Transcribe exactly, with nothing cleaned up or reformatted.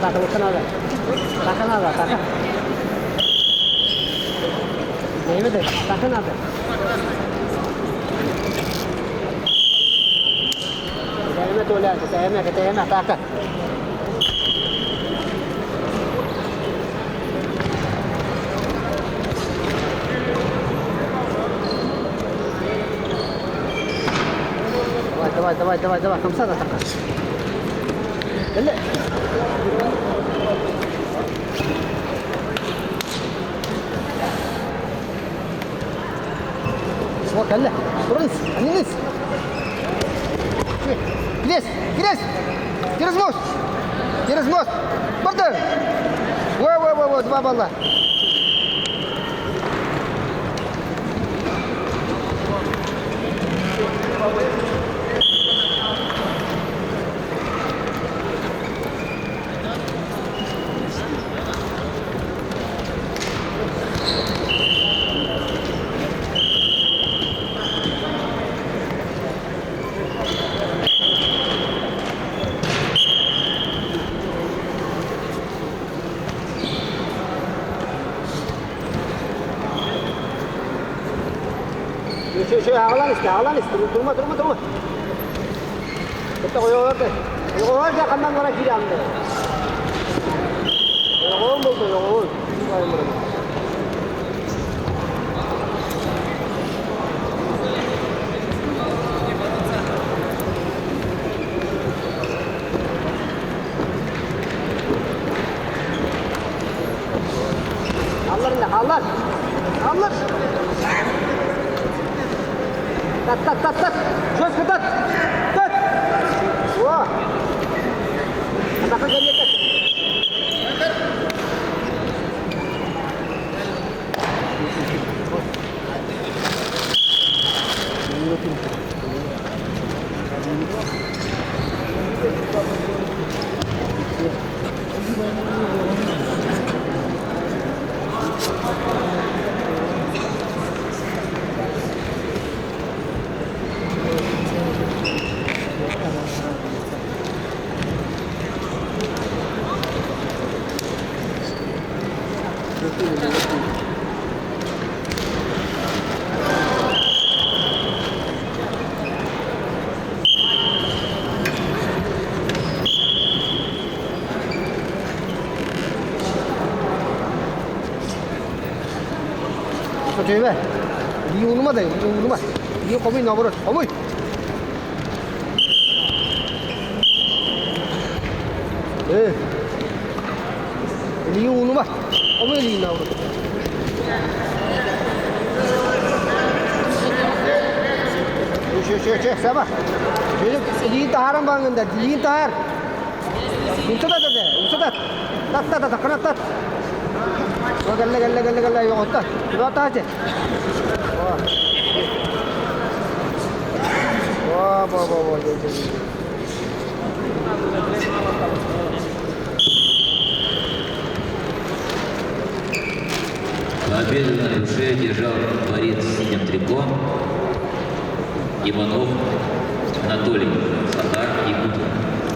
Таха, таха надо. Таха надо, таха. Дэвид, таха надо. Тэмэ, Толя, тэмэ, тэмэ, таха. Давай, давай, давай, давай, давай, хамсаа да, таха. Гэлэй. Всё, гэлэй. Турыныз, аниныз. Гирез, гирез. Через мост. Через мост. Барды. Во, во, во, во, два балла. Шэ, шэ, шэ, аглан истэ, аглан истэ. Турма, турма, турма. Хэдэ гоёор даа. Гоёор даа, хамнан гараа хири амда. Гоёор болто, гоёор. Аллар, аллар. Аллар. Тат, тат, тат, тат. Жёстко тат. Тат. Во. Атака, гонит, тат. Что тебе? Иди, унма да, иди, унма. Иди, хомый, наоборот, хомый. Э. Иди, унма. Хомый, иди, наоборот. Че, че, че, саба. Че, иди, тааран банганда, иди, таар. Унта да, да, да, унта да. Тат, тат, тат, тат, хана тат. О, гэлэй, гэлэй, гэлэй, гэлэй, ёгота. Ёгота, че. О. О, бо, бо, бо, бо, бо. Победу на душе одержал борец с синим трико Иванов Анатолий.